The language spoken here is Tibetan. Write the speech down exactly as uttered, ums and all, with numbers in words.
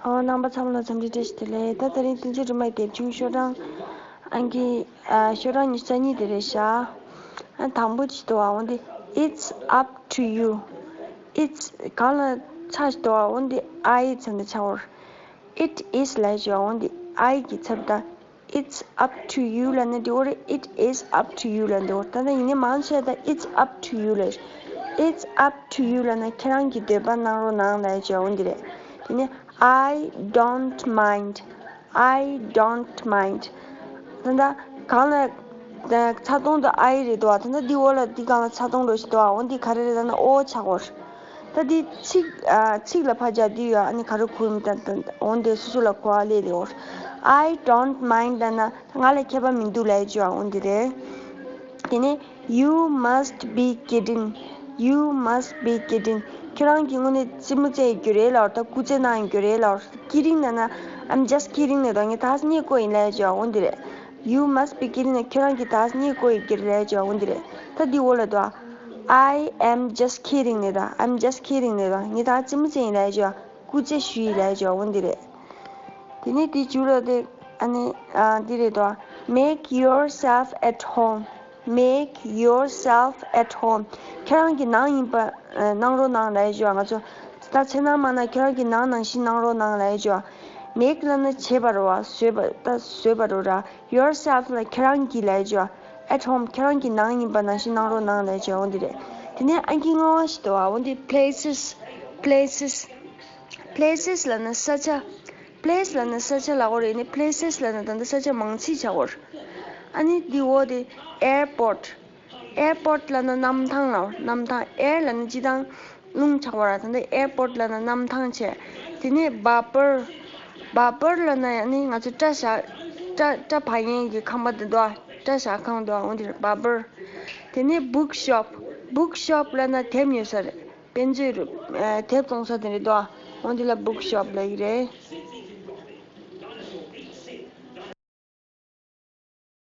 ཨོ། རྣམ་པ་ཚང་མ་ལ་འཚམས་འདྲི་བཀྲ་ཤིས་བདེ་ལེགས། ད་དེ་རིང་བསྟན་འཛིན་སྒྲོལ་མ་ཡི་དེབ་ཆུང་ཤོག་གྲངས་ཨང་ཀི་ཨ་ཤོག་གྲངས་ཉི་ཤུ་རྩ་གཉིས་དེ་རེད་ཤག་ཨ་དང་པོ་ཅིག་འདུག་པ། འོན་ཏེ། It's up to you. It's གང་ལ་ཆ་ཞིག་འདུག་པ། འོན་ཏེ་I ཚ་འདི་ཆ་བོར། It is ལ་ཞུ་བ། འོན་ཏེ་I གི་ཚབ་ད། It's up to you ལབ་ན་འགྲིག་གི་རེད། It is up to you ལབ་འགྲིག་གི་རེད། ད་ལྟ་ཡིན་ནའི་མང་ཆེ་ད་It's up to you ལབ། It's up to you ལབ་ན་ཁྱེད་རང་གི་འདོད་པ་གནང་རོགས་གནང་ལབ་ཡ་བྱས་འོ་འདི་རེད། དེ་ནས་I don't mind. I don't mind. ད་ལྟ་གང་ལ་ད་ཚ་གདུང་དང་I རེད་དོ། ད་ལྟ་འདི་འོག་ལ་འདི་སྒང་ལ་ཚ་གདུང་འགྲོ་ཞིག་འདུག་པ། འོ་འདི་ག་རེ་རེད་ལབ་ན་ཨོ་ཆགས་པ་རེད། ད་འདི་ཚིག་ཨ་ཚིག་ལ་ཕར་རྒྱག་དུས་ཡ་ཨ་ནི་ག་རེ་གོ་ཡིན་ད་ད་འོན་ཏེ་སོ་སོ་ལ་གོ་བ་ལས་རེད་འོ། I don't mind ལབ་ན་ང་ལ་ཁྱད་པར་མི་འདུག་ལབ་ཡ་ཅིག་ཡ་འོ་འདི་རེད། དེ་ནས། You must be kidding. You must be kidding. ཁྱོད་རང་གིས་དངོས་གནས་རྩེད་མོ་རྩེ་ཡི་རྒྱུ་རེད་ལབ། ད་སྐུ་རྩེད་གནང་ཡི་རྒྱུ་རེད་ལབ། Kidding ལབ་ན། I'm just kidding ལབ་དང་ངས་ད་རྙེད་བཀོད་ཡིན་ལབ་ཡ་ཅིག་ཡ་འོ་འདི་རེད། You must be kidding ལབ་ན་ཁྱོད་རང་གིས་ད་རྙེད་བཀོད་ཡི་རྒྱུ་རེད་ལབ་ཡ་ཅིག་ཡ་འོ་འདི་རེད། ད་འདི་འོག་ལ་འདུག I am just kidding ལབ་དང་། I'm just kidding ལབ་དང་ངས་ད་རྩེད་མོ་རྩེ་ཡིན་ལབ་ཡ་ཅིག་ཡ། སྐུ་རྩེད་ཞུས་ཡིན་ལབ་ཡ་ཅིག་ཡ་འོ་འདི་རེད། དེ་ནས་དེ་མཇུག་ལ་དེ་ཨ་ནི་ཨ་འདི་རེད་དོ། Make yourself at home. Make yourself at home. ཁྱེད་རང་གི་ནང་ཡིན་པ་ཨ་གནང་རོགས་གནང་ལབ་ཡ་ཅིག་ཡ། ང་ཚོ་ད་ཕྱི་ནང་མ་ན་ཁྱེད་རང་གི་ནང་ནང་བཞིན་གནང་རོགས་གནང་ལབ་ཡ་ཅིག་ཡ། Make ལབ་ན་བྱེད་པ་རེད་པ། བཟོས་པ་ད་བཟོས་པ་རེད་པ། Yourself ལབ་ཁྱེད་རང་གི་ལབ་ཡ་ཅིག་ཡ། At home ཁྱེད་རང་གི་ནང་ཡིན་པ་ནང་བཞིན་གནང་རོགས་གནང་ལབ་ཡ་ཅིག་ཡ་འོ་འདི་རེད། དེ་ནས་ཨང་ཀི་ལྔ་པ་ཞིག་འདུག་པ། འོ་འདི་places. Places. Places ལབ་ན་ས་ཆ། Place ལབ་ན་ས་ཆ་ལབ་དགོས་རེད། ཨ་ནི་places ལབ་ན་ད་ལྟ་ས་ཆ་མང་ཚིག་ཆགས་པ་རེད། ཨ་ནི་འདི་འོག་དེ་airport. Airport ལབ་ན་གནམ་ཐང་ལབ། གནམ་ཐང་། Air ལབ་ན་སྤྱིར་བཏང་རླུང་ཆགས་པ་རེད། ད་ལྟ་airport ལབ་ན་གནམ་ཐང་བྱས། དེ་ནས་barber. Barber ལབ་ན་ཨ་ནི་ང་ཚོ་སྐྲ་བཞར། སྐྲ་སྐྲ་བག་ཡས་ཀྱི་ཁང་པ་དེ་འདུག་པ། སྐྲ་བཞར་ཁང་འདུག་པ། འོ་འདི་རེད། Barber. དེ་ནས་bookshop. Bookshop ལབ་ན་དེབ་ཉོ་ས་རེད། དཔེ་མཛོད་རུ་ཨ་དེབ་བཙོང་ས་དེ་རེད་དོ། འོ་འདི་ལ་bookshop ལབ་ཀྱི་རེད།